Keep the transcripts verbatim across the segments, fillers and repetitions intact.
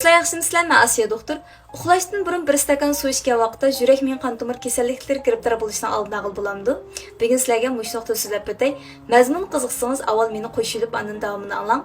سىلەر ياخشىمۇسىلەر؟ مەن ئاسىيە دوختۇر. ئۇخلاشتىن بۇرۇن بىر ئىستاكان سۇ ئىچكەن ۋاقىتتا يۈرەك مېڭە قان تومۇر كېسەللىكلىرى گىرىپتار بولۇشنىڭ ئالدىنى ئالغىلى بولامدۇ؟ بۈگۈن سىلەرگە مۇشۇ نۇقتىدا سۆزلەپ ئۆتەي. مەزمۇن قىزىقسىڭىز ئاۋۋال مېنى قوشۇلۇپ ئاندىن داۋامىنى ئاڭلاڭ.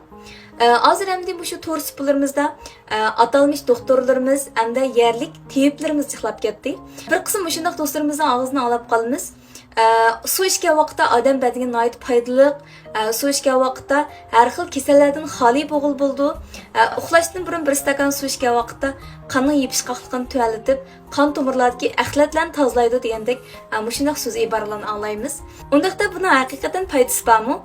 ئە، ھازىر ئەمدى مۇشۇ تور سۇپىلىرىمىزدا، ئە، ئاتالمىش دوختۇرلىرىمىز ھەمدە يەرلىك تېۋىپلىرىمىز جىقلاپ كەتتى. بىر قىسىم مۇشۇنداق دوستلىرىمىزنىڭ ئاغزىدىن ئاڭلاپ قالىمىز. ئە، سۇ ئىچكەن ۋاقىتتا ئادەم بەدىنىگە ناھايىتى پايدىلىق. ئە، سۇ ئىچكەن ۋاقىتتا ھەر خىل كېسەللەردىن خالىي بولغىلى بولىدۇ. ئە، ئۇخلاشتىن بۇرۇن بىر ئىستاكان سۇ ئىچكەن ۋاقىتتا قاننىڭ يېپىشقاقلىقىنى تۆۋەنلىتىپ، قان تومۇرلاردىكى ئەخلەتلەرنى تازىلايدۇ دېگەندەك، ئە، مۇشۇنداق سۆز ئىبارىلەرنى ئاڭلايمىز. ئۇنداقتا بۇنىڭ ھەقىقەتەن پايدىسى بارمۇ؟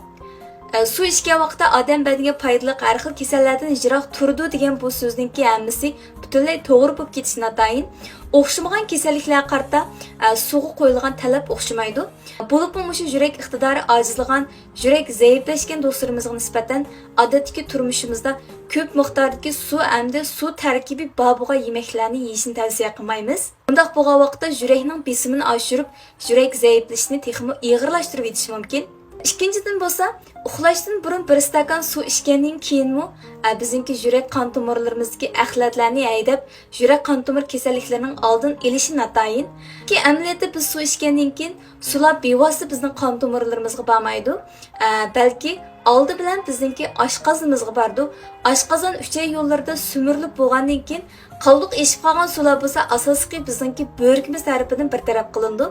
ئە، سۇ ئىچكەن ۋاقىتتا ئادەم بەدىنىگە پايدىلىق، ھەر خىل كېسەللەردىن يىراق تۇرىدۇ دېگەن بۇ سۆزنىڭكى ھەممىسى پۈتۈنلەي توغرا بولۇپ كېتىشى ناتايىن. ئوخشىمىغان كېسەللىكلەرگە قارىتا، ئە، سۇغا قويۇلغان تەلەپ ئوخشىمايدۇ. بولۇپمۇ مۇشۇ يۈرەك ئىقتىدارى ئاجىزلىغان، يۈرەك زەئىپلەشكەن دوستلىرىمىزغا نىسبەتەن ئادەتتىكى تۇرمۇشىمىزدا كۆپ مىقداردىكى سۇ ھەمدە سۇ تەركىبى بار بولغان يېمەكلەرنى يېيىشنى تەۋسىيە قىلمايمىز. بۇنداق بولغان ۋاقىتتا يۈرەكنىڭ بېسىمىنى ئاشۇرۇپ، يۈرەك زەئىپلىشىشنى تېخىمۇ ئېغىرلاشتۇرۇۋېتىشى مۇمكىن. ئىككىنچىدىن بولسا، ئۇخلاشتىن بۇرۇن بىر ئىستاكان سۇ ئىچكەندىن كېيىنمۇ، ئە، بىزنىڭكى يۈرەك قان تومۇرلىرىمىزدىكى ئەخلەتلەرنى ھەيدەپ، يۈرەك قان تومۇر كېسەللىكلىرىنىڭ ئالدىنى ئېلىشى ناتايىن. ئەمەلىيەتتە بىز سۇ ئىچكەندىن كېيىن سۇلار بىۋاسىتە بىزنىڭ قان تومۇرلىرىمىزغا بارمايدۇ. ئە، بەلكى ئالدى بىلەن بىزنىڭكى ئاشقازىنىمىزغا بارىدۇ. ئاشقازان ئۈچەي يوللىرىدا سۈمۈرۈلۈپ بولغاندىن كېيىن، قالدۇق ئېشىپ قالغان سۇلار بولسا ئاساسلىقى بىزنىڭكى بۆرىكىمىز تەرىپىدىن بىر تەرەپ قىلىنىدۇ.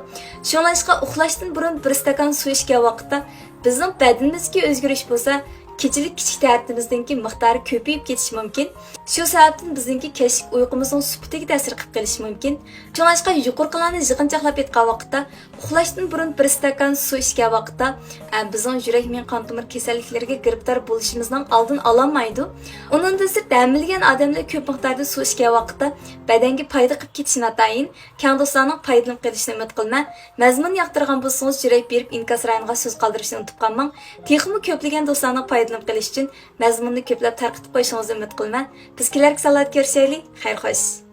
شۇڭلاشقا ئۇخلاشتىن بۇرۇن بىر ئىستاكان سۇ ئىچكەن ۋاقىتتا بىزنىڭ بەدىنىمىزدىكى ئۆزگىرىش بولسا كېچىلىك كىچىك تەرىتىمىزنىڭكى مىقدارى كۆپىيىپ كېتىشى مۇمكىن. شۇ سەۋەبتىن بىزنىڭكى كەچلىك ئۇيقۇمىزنىڭ سۈپىتىگە تەسىر قىلىپ قېلىشى مۇمكىن. شۇڭلاشقا يۇقىرىقىلارنى يىغىنچاقلاپ ئېيتقان ۋاقىتتا، ئۇخلاشتىن بۇرۇن بىر ئىستاكان سۇ ئىچكەن ۋاقىتتا، ئە، بىزنىڭ يۈرەك مېڭە قان تومۇر كېسەللىكلىرىگە گىرىپتار بولۇشىمىزنىڭ ئالدىنى ئالالمايدۇ. ئۇنىڭدىن سىرت، ھەممىلىگەن ئادەملەر كۆپ مىقداردا سۇ ئىچكەن ۋاقىتتا بەدەنگە پايدا قىلىپ كېتىشى ناتايىن. كەڭ دوستلارنىڭ پايدىلىنىپ قېلىشىنى ئۈمىد قىلىمەن. مەزمۇننى ياقتۇرغان بولسىڭىز، يۈرەك بېرىپ ئىنكاس رايونىغا سۆز قالدۇرۇشنى ئۇنتۇپ قالماڭ. تېخىمۇ كۆپلىگەن دوستلارنىڭ پايدىلىنىپ قېلىشى ئۈچۈن مەزمۇننى كۆپلەپ تارقىتىپ قويۇشىڭىزنى ئۈمىد قىلىمەن. بىز كېلەركى سانلاردا كۆرۈشەيلى. خەير خوش.